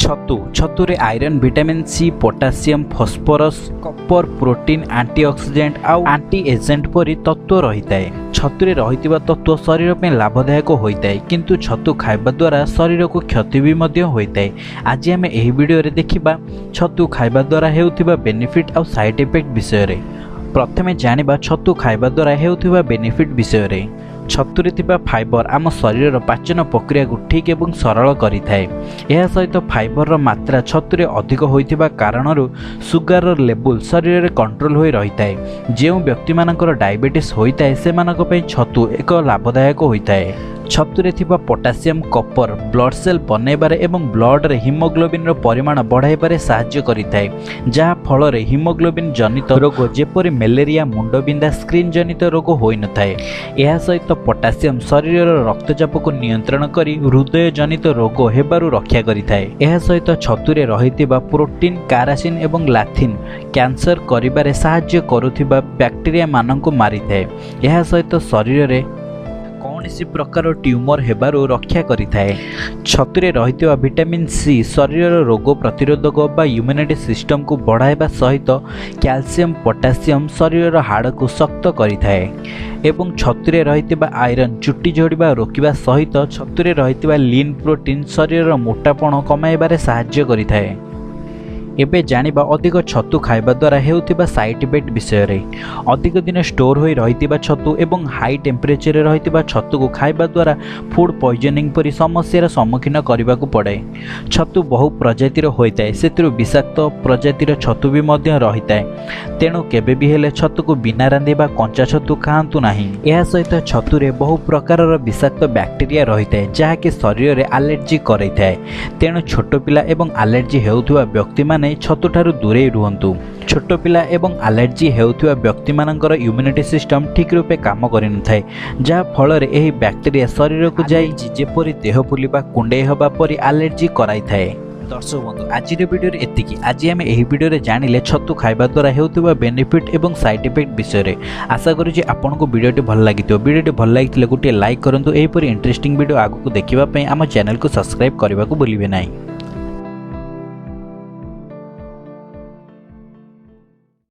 ଛତୁ। ଛତୁରେ iron, vitamin C, potassium, phosphorus, copper, protein, antioxidant ଆଉ anti agent ପରି ତତ୍ତ୍ୱ ରହିଥାଏ। ଛତୁରେ ରହିଥିବା ତତ୍ତ୍ୱ ଶରୀର ପାଇଁ ଲାଭଦାୟକ ହୋଇଥାଏ, କିନ୍ତୁ ଛତୁ ଖାଇବା ଦ୍ୱାରା ଶରୀରକୁ କ୍ଷତି ବି ମଧ୍ୟ ହୋଇଥାଏ। ଆଜି ଆମେ ଏହି ଭିଡ଼ିଓରେ ଦେଖିବା ଛତୁ ଖାଇବା ଦ୍ୱାରା ହେଉଥିବା ବେନିଫିଟ୍ ଆଉ ସାଇଡ୍ ଇଫେକ୍ଟ ବିଷୟରେ। ପ୍ରଥମେ ଜାଣିବା ଛତୁ ଖାଇବା ଦ୍ୱାରା ହେଉଥିବା ବେନିଫିଟ୍ ବିଷୟରେ। ଛତୁରେ ଥିବା ଫାଇବର ଆମ ଶରୀରର ପାଚନ ପ୍ରକ୍ରିୟାକୁ ଠିକ୍ ଏବଂ ସରଳ କରିଥାଏ। ଏହା ସହିତ ଫାଇବରର ମାତ୍ରା ଛତୁରେ ଅଧିକ ହୋଇଥିବା କାରଣରୁ ସୁଗାରର ଲେବୁଲ ଶରୀରରେ କଣ୍ଟ୍ରୋଲ ହୋଇ ରହିଥାଏ। ଯେଉଁ ବ୍ୟକ୍ତିମାନଙ୍କର ଡାଇବେଟିସ୍ ହୋଇଥାଏ, ସେମାନଙ୍କ ପାଇଁ ଛତୁ ଏକ ଲାଭଦାୟକ ହୋଇଥାଏ। ଛତୁରେ ଥିବା ପଟାସିୟମ୍, କପର ବ୍ଲଡ୍ ସେଲ୍ ବନାଇବାରେ ଏବଂ ବ୍ଲଡ୍ରେ ହିମୋଗ୍ଲୋବିନ୍ର ପରିମାଣ ବଢ଼ାଇବାରେ ସାହାଯ୍ୟ କରିଥାଏ, ଯାହା ଫଳରେ ହିମୋଗ୍ଲୋବିନ୍ ଜନିତ ରୋଗ ଯେପରି ମ୍ୟାଲେରିଆ, ମୁଣ୍ଡବିନ୍ଧା, ସ୍କିନ୍ ଜନିତ ରୋଗ ହୋଇନଥାଏ। ଏହା ସହିତ ପଟାସିୟମ୍ ଶରୀରର ରକ୍ତଚାପକୁ ନିୟନ୍ତ୍ରଣ କରି ହୃଦୟ ଜନିତ ରୋଗ ହେବାରୁ ରକ୍ଷା କରିଥାଏ। ଏହା ସହିତ ଛତୁରେ ରହିଥିବା ପ୍ରୋଟିନ୍, କାରାସିନ୍ ଏବଂ ଲାଥିନ୍ କ୍ୟାନ୍ସର କରିବାରେ ସାହାଯ୍ୟ କରୁଥିବା ବ୍ୟାକ୍ଟେରିଆମାନଙ୍କୁ ମାରିଥାଏ। ଏହା ସହିତ ଶରୀରରେ କୌଣସି ପ୍ରକାର ଟ୍ୟୁମର ହେବାରୁ ରକ୍ଷା କରିଥାଏ। ଛତୁରେ ରହିଥିବା ଭିଟାମିନ୍ ସି ଶରୀରର ରୋଗ ପ୍ରତିରୋଧକ ବା ଇମ୍ୟୁନିଟି ସିଷ୍ଟମକୁ ବଢ଼ାଇବା ସହିତ କ୍ୟାଲସିୟମ୍, ପଟାସିୟମ୍ ଶରୀରର ହାଡ଼କୁ ଶକ୍ତ କରିଥାଏ ଏବଂ ଛତୁରେ ରହିଥିବା ଆଇରନ୍ ଚୁଟି ଝଡ଼ିବା ରୋକିବା ସହିତ ଛତୁରେ ରହିଥିବା ଲିନ୍ ପ୍ରୋଟିନ୍ ଶରୀରର ମୋଟାପଣ କମାଇବାରେ ସାହାଯ୍ୟ କରିଥାଏ। ଏବେ ଜାଣିବା ଅଧିକ ଛତୁ ଖାଇବା ଦ୍ୱାରା ହେଉଥିବା ସାଇଡ୍ ଇଫେକ୍ଟ ବିଷୟରେ। ଅଧିକ ଦିନ ଷ୍ଟୋର ହୋଇ ରହିଥିବା ଛତୁ ଏବଂ ହାଇ ଟେମ୍ପରେଚରରେ ରହିଥିବା ଛତୁକୁ ଖାଇବା ଦ୍ୱାରା ଫୁଡ୍ ପଏଜନିଂ ପରି ସମସ୍ୟାର ସମ୍ମୁଖୀନ କରିବାକୁ ପଡ଼େ। ଛତୁ ବହୁ ପ୍ରଜାତିର ହୋଇଥାଏ, ସେଥିରୁ ବିଷାକ୍ତ ପ୍ରଜାତିର ଛତୁ ବି ମଧ୍ୟ ରହିଥାଏ। ତେଣୁ କେବେ ବି ହେଲେ ଛତୁକୁ ବିନା ରାନ୍ଧିବା କଞ୍ଚା ଛତୁ ଖାଆନ୍ତୁ ନାହିଁ। ଏହା ସହିତ ଛତୁରେ ବହୁ ପ୍ରକାରର ବିଷାକ୍ତ ବ୍ୟାକ୍ଟେରିଆ ରହିଥାଏ, ଯାହାକି ଶରୀରରେ ଆଲର୍ଜି କରାଇଥାଏ। ତେଣୁ ଛୋଟ ପିଲା ଏବଂ ଆଲର୍ଜି ହେଉଥିବା ବ୍ୟକ୍ତିମାନେ ଛତୁଠାରୁ ଦୂରେଇ ରୁହନ୍ତୁ। ଛୋଟ ପିଲା ଏବଂ ଆଲର୍ଜି ହେଉଥିବା ବ୍ୟକ୍ତିମାନଙ୍କର ଇମ୍ୟୁନିଟି ସିଷ୍ଟମ ଠିକ୍ ରୂପେ କାମ କରିନଥାଏ, ଯାହା ଫଳରେ ଏହି ବ୍ୟାକ୍ଟେରିଆ ଶରୀରକୁ ଯାଇ ଯେପରି ଦେହ ଫୁଲିବା, କୁଣ୍ଡେଇ ହେବା ପରି ଆଲର୍ଜି କରାଇଥାଏ। ଦର୍ଶକ ବନ୍ଧୁ, ଆଜିର ଭିଡ଼ିଓରେ ଏତିକି। ଆଜି ଆମେ ଏହି ଭିଡ଼ିଓରେ ଜାଣିଲେ ଛତୁ ଖାଇବା ଦ୍ୱାରା ହେଉଥିବା ବେନିଫିଟ୍ ଏବଂ ସାଇଡ୍ ଇଫେକ୍ଟ ବିଷୟରେ। ଆଶା କରୁଛି ଆପଣଙ୍କୁ ଭିଡ଼ିଓଟି ଭଲ ଲାଗିଥିବ। ଭିଡ଼ିଓଟି ଭଲ ଲାଗିଥିଲେ ଗୋଟିଏ ଲାଇକ୍ କରନ୍ତୁ। ଏହିପରି ଇଣ୍ଟରେଷ୍ଟିଂ ଭିଡ଼ିଓ ଆଗକୁ ଦେଖିବା ପାଇଁ ଆମ ଚ୍ୟାନେଲକୁ ସବସ୍କ୍ରାଇବ୍ କରିବାକୁ ଭୁଲିବେ ନାହିଁ।